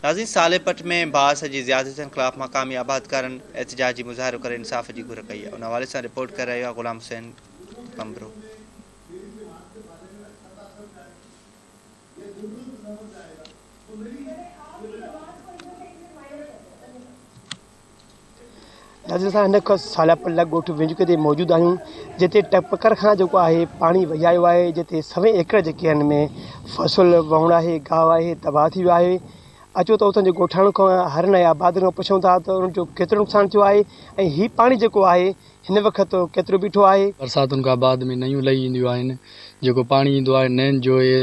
ناظرين صالح پٽ ۾ باس جي زيادتين خلاف مقامي آبادگارن احتجاجي مظاهرو ڪري انصاف جي گهر ڪئي آهي ان حوالي سان رپورٽ ڪري رهيو آهي غلام حسين ڀنڀرو. ناظرين اسان هن وقت صالح پٽ لڳ ڳوٺ وينجهڪي تي موجود آهيون جتي ٽپڪر کان جيڪو آهي پاڻي وهي آيو آهي جتي سوين ايڪڙ جيڪي آهن ۾ فصل وهڻ آهي گاهه آهي تباهه ٿي ويو آهي اچو ته اتان جي ڳوٺاڻن کان هارين ۽ آبادين کان پڇون ٿا ته انهن جو ڪيترو نقصان ٿيو آهي ۽ هي پاڻي جيڪو آهي هن وقت ڪيترو بيٺو آهي. برساتن کان بعد ۾ نيون لهي اينديون آهن جيڪو پاڻي ايندو آهي نين جو اهي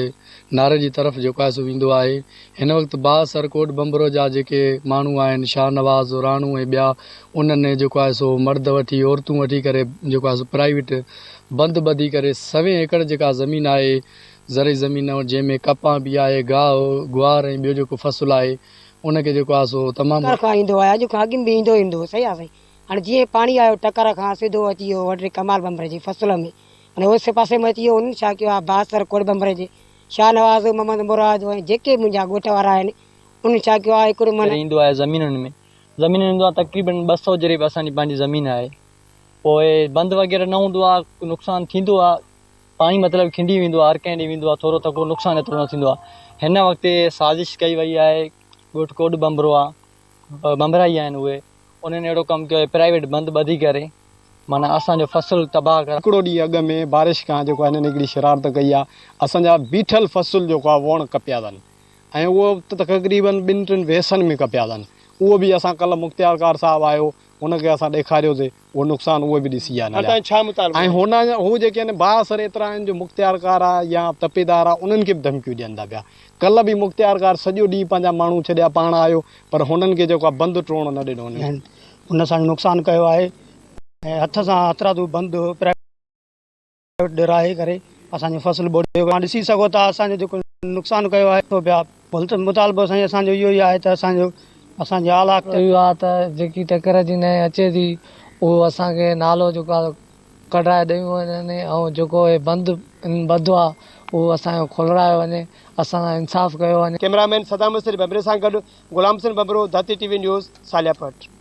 ناري جي طرف جيڪو آهي سو ويندو آهي هن وقت بااثر ڪوٽ ڀنڀرو جا جيڪي ماڻهو آهن شاهنواز راڻو ۽ ٻيا انهن جيڪو آهي سو مرد وٺي عورتون وٺي ڪري جيڪو آهي سو پرائيويٽ بند ٻڌي ڪري سوين ايڪڙ جيڪا زمين آهي زرعي زمين جنهن ۾ ڪپان به آهي گاهه گوار ۽ ٻيو جيڪو فصل آهي ان کي جيڪو آهي سو تمام ٽڪر کان ايندو آهي اڄ کان اڳ ۾ به ايندو ايندو هو صحيح آهي سائين هاڻي جيئن پاڻي آيو ٽڪر کان سڌو اچي ويو وڏيري ڪمال ڀنڀري جي فصل ۾ معنيٰ اوسي پاسي ۾ اچي ويو انهن ڇا ڪيو آهي بااثر ڪوٽ ڀنڀري جي شاهنواز محمد مراد ۽ جيڪي منهنجا ڳوٺ وارا آهن انهن ڇا ڪيو آهي هڪڙو معنيٰ ايندو آهي زمينن ۾ زمينن ايندو آهي تقريبن ٻه سئو جريب اسان جي پنهنجي زمين آهي پوء بند وغيره نه هوندو آهي نقصان ٿيندو آهي پاڻي مطلب کنڊي ويندو آهي هر ڪنهن ڏي ويندو آهي ٿورو تڪڙو نقصان ايترو نه ٿيندو آهي هن وقت سازش ڪئي وئي آهي ڳوٺ ڪوڏ ڀنڀرو آهي ڀنڀرائي آهن اهي انهن اهڙو ڪم ڪيو آهي پرائيويٽ بند ٻڌي ڪري معنيٰ اسان جو فصل تباهه ڪرڻ. هڪڙو ڏينهن اڳ ۾ بارش کان جيڪو آهي هنن هڪڙي شرارت ڪئي آهي اسان جا بيٺل فصل جيڪو آهي ووڻ ڪپيا اٿن ۽ اهو تقريبن ٻن ٽن ويسن ۾ ڪپيا اٿن اهو به اسان ڪلهه مختيارڪار صاحب آيو هن کي اسان ڏيکاريوسي اهو نقصان اهي به ڏسي ويا هن جا ۽ هن هو جيڪي آهن بااثر ايترا آهن جو مختيارڪار آ يا تپيدار آ انهن کي به ڌمڪيون ڏين ٿا پيا ڪلهه به مختيارڪار سڄو ڏينهن پنهنجا ماڻهو ڇڏيا پاڻ آيو پر هنن کي جيڪو آ بند ٽوڙڻ نه ڏنو هنن. ان اسان جو نقصان ڪيو آهي ۽ هٿ سان هٿرادو بند پرائيويٽ ڏراهي ڪري اسان جو فصل ٻوڙيو ويو. اوهان ڏسي سگهو ٿا اسان جو جيڪو نقصان ڪيو آهي سو پيا مطالبو سائين اسان جو اهو ئي آهي ته اسان جو اسان جي اعليٰ اهو آهي ته جيڪي ٽڪر جي نئين اچي ٿي اهو اسان کي نالو جيڪو آهي ڪڍرائي ڏيون وڃن ۽ جيڪو هي بند ٻڌو آهي اهو اسان جو کولرايو وڃي اسان سان انصاف ڪيو وڃي. ڪئميرا مين صدام حسين ڀنڀري سان گڏ Ghulam Hussain Bhanbhro, Dharti T V news, Saleh Pat.